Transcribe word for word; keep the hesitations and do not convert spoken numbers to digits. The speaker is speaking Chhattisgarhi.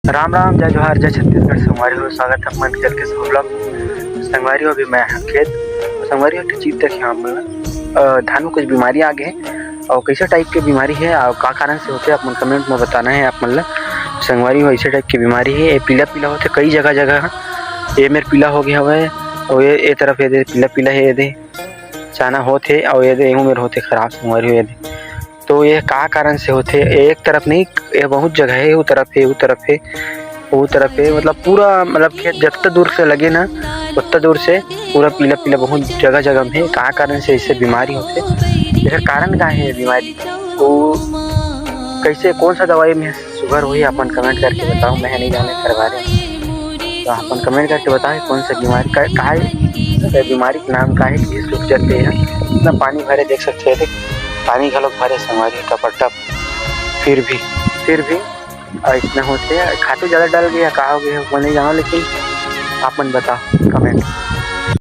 राम राम, जय जोहार, जय छत्तीसगढ़। संगवारी हो, स्वागत है मन के के vlog। संगवारी हो, अभी मैं हा खेत। संगवारी हो, एक चीज देखे आप मन ला, अ, धान में कुछ बीमारी आ गे हे और कैसे type के बीमारी हे और का कारण से होथे, आप मन comment में बताना है आप मन ला। संगवारी हो, ऐसे type के बीमारी हे, ये पीला पीला होथे कई जगह जगह। ये मेर पीला हो गया हवय और ये, ये तरफ ये दे पीला पीला हे, ये दे चाना होथे और ये दे एहू मेर होथे खराब। संगवारी हो, ये दे तो ये का कारण से होथे? एक तरफ नहीं, ये बहुत जगह हे, वो तरफ हे, वो तरफ हे, वो तरफ हे, मतलब पूरा, मतलब खेत जत्ता दूर से लगे ना, उतना दूर से पूरा पीला पीला बहुत जगह जगह में हे। का कारण से इससे बीमारी होथे? एकर कारण का हे बीमारी? वो कैसे, कौन सा दवाई में सुघर होही, अपन comment करके बताओ। मैं नहीं जाने एकर बारे में, तो अपन comment करके बताओ कौन सा बीमारी का, काहे ये बीमारी के नाम का हे कि सूख जाथे हे। इतना पानी भरे, देख सकते हैं, देख, पानी घलोक भरे संगवारी टपा टप, फिर भी, फिर भी अइसना होथे। खातू ज्यादा डल गया, का हो गया, वो नहीं जानो, लेकिन आप मन बताओ comment।